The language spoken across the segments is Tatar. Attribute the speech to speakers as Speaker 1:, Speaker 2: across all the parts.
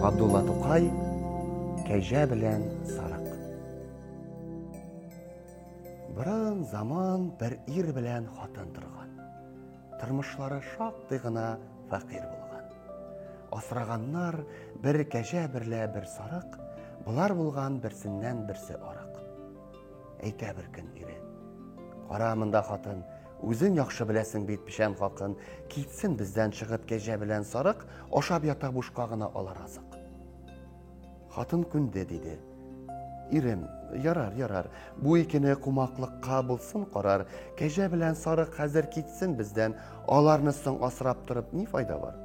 Speaker 1: Габдулла Тукай Кәҗә белән сарык. Борын заман бер ир белән хатын торган. Тормышлары шактый гына фәкыйрь булган. Асраганнар бер кәҗә берлә бер сарык, болар булган берсеннән берсе арык. Әйтә бер көн ире. Кара монда, хатын, үзең яхшы беләсең бит печән хакын. Китсен бездән чыгып кәҗә белән сарык, ашап ята бушка гына алар азык. Хатын күнде, диде. Ирем, ярар, ярар, бу икене кумаклыкка булсын карар. Кәҗә белән сарык хәзер китсен бездән, аларны соң асрап торып ни файда бар?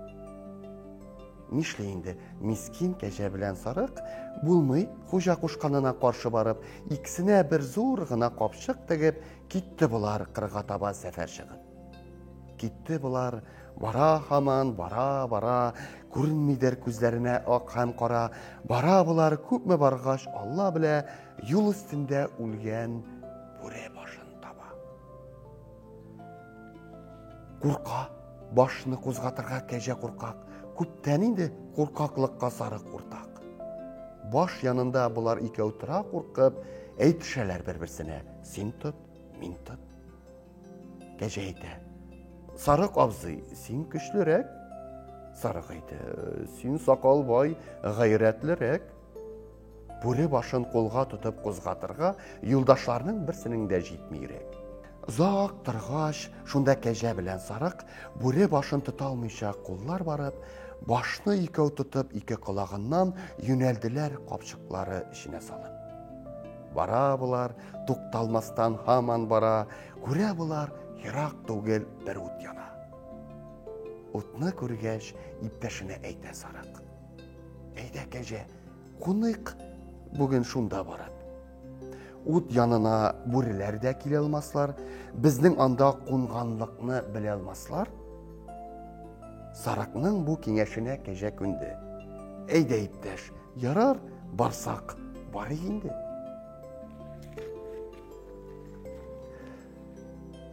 Speaker 1: Нишли инде мискин кәҗә белән сарык? Булмый, хуҗа кушканына каршы барып, икесенә бер зур гына капчык тегеп, китте болар кырга таба сәфәр чыгып. Китте болар, бара һаман, бара, бара, күренмидер күзләренә ак һәм кара. Бара болар, күпме баргач, Алла белә, юл өстендә үлгән бүре башын таба. Курка, башны кузгатырга кәҗә куркак. Күптән инде куркаклыкка сарык уртак. Баш янында болар икәү тора куркып, әйтешәләр бер-берсенә, син тот, мин тот. Кәҗә әйтә, сарык абзый, син көчлерәк. Сарык әйтә, син сакалбай, гайрәтлерәк. Бүре башын кулга тотып кузгатырга юлдашларның берсенең дә җитми йөрәк. Озак торгач, шунда кәҗә белән сарык бүре башын тота алмыйча куллар барып, башны икәү тотып ике колагыннан юнәлделәр капчыклары эченә салып. Бара болар, тукталмастан һаман бара, күрә болар, ерак түгел бер ут яна. Утны күргәч, иптәшенә әйтә сарык. Әйдә, кәҗә, куныйк бүген шунда барып. Ут янына бүреләр дә килә алмаслар, безнең анда кунганлыкны белә алмаслар. Сарыкның бу киңәшенә кәҗә күнде. Әйдә, иптәш, ярар, барсак, барыйк инде.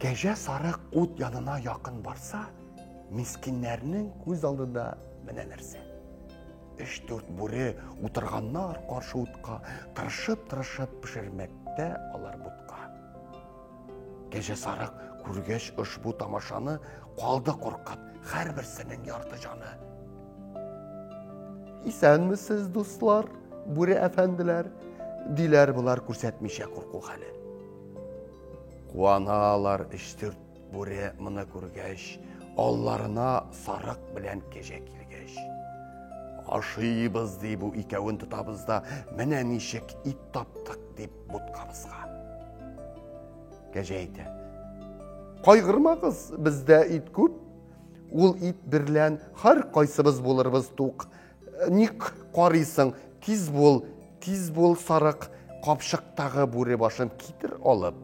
Speaker 1: Кәҗә сарык ут янына якын барса, мискиннәрнең күз алдында менә нәрсә. Өч-дүрт бүре утырганнар каршы утка, тырышып-тырышып пешермәктә алар бутка. Кәҗә сарык күргәч ошбу тамашаны, калды куркып, һәрберсенең ярты җаны. Исәнмесез, дуслар, бүре әфәнделәр, диләр болар күрсәтмичә курку хәле. Куаналар өч-дүрт Бүре моны күргәч, алларына сарык белән кәҗә килгәч. Ашыйбыз, ди, бу икәвен тотабыз да, менә ничек ит таптык, дип буткабызга. Кәҗә әйтә. Кайгырмагыз, бездә ит күп. Ул ит берлән һәр кайсыбыз булырбыз тук. Ник карыйсың, тиз бул, тиз бул, сарык, капчыктагы бүре башын китер алып.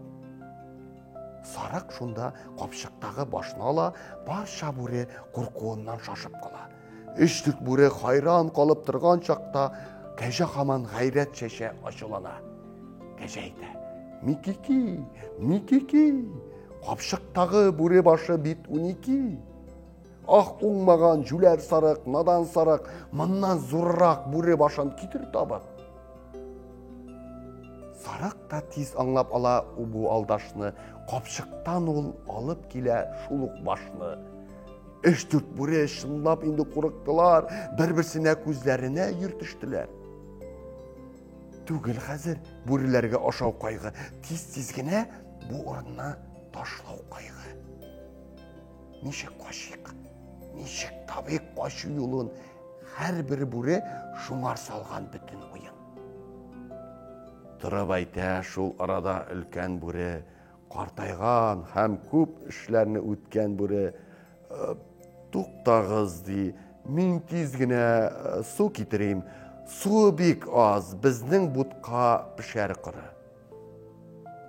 Speaker 1: Сарык шунда капчыктагы башны ала, барча бүре куркуыннан шашып кала. Өч-дүрт бүре хайран калып торган чакта кәҗә һаман гайрәт чәчә ачулана. Кәҗә әйтә, Микики, микики, капчыктагы бүре башы бит 12. Ах, уңмаган җүләр сарык, надан сарык, моннан зуррак бүре башын китер табып. Сарык та тиз аңлап ала бу алдашны, капчыктан ул алып килә шул ук башны. Өч-дүрт бүре чынлап инде курыктылар, бер-берсенә күзләренә йөртештеләр. Түгел хәзер бүреләргә ашау кайгы, тиз-тиз генә бу урынны ташлау кайгы. Ничек качыйк? Ничек табыйк качу юлын? Һәрбер бүре шуңар салган бөтен уен. Торып әйтә шул арада өлкән бүре, картайган һәм күп эшләрне үткән бүре, «Э, туктагыз, ди, мин тиз генә э, су китерим. Суы бик аз, безнең бутка пешәр коры.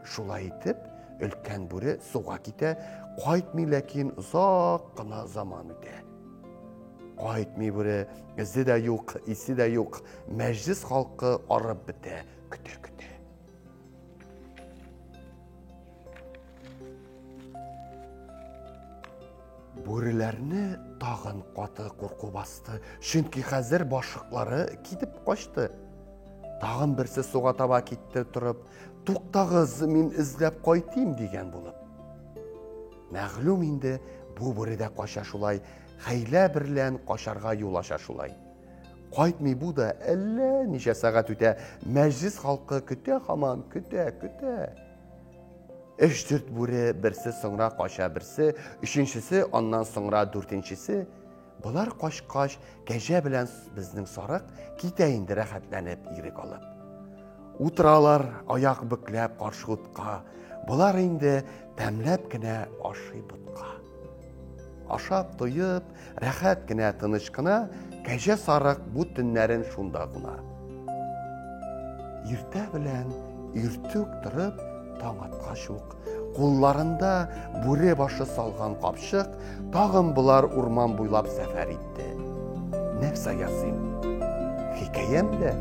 Speaker 1: Шулай итеп, өлкән бүре суга китә, кайтмый, ләкин озак кына заман үтә. Кайтмый бүре, эзе дә юк, исе дә юк, мәҗлес халкы арып бетә, көтә-көтә. Бүреләрне тагын каты курку басты, чөнки хәзер башыклары китеп качты. Тагын берсе суга таба китте торып, туктагыз, мин эзләп кайтыйм дигән булып. Мәгълүм инде, бу бүре дә кача шулай, хәйлә берлән качарга юл ача шулай. Кайтмый бу да әллә ничә сәгать үтә, мәҗлес халкы көтә һаман, көтә, көтә. Өч-дүрт бүре, берсе соңра кача берсе, өченчесе, аннан соңра дүртенчесе. Болар качкач, кәҗә белән безнең сарык китә инде рәхәтләнеп ирек алып. Утыралар аяк бөкләп каршы утка. Болар инде тәмләп кенә ашый ботка. Ашап туеп, рәхәт кенә, тыныч кына кәҗә сарык бу төннәрен шунда куна. Иртә белән иртүк торып, таң аткач ук, кулларында бүре башы салган капчык, тагын болар урман буйлап сәфәр итте. Нәрсә языйм? Хикәям дә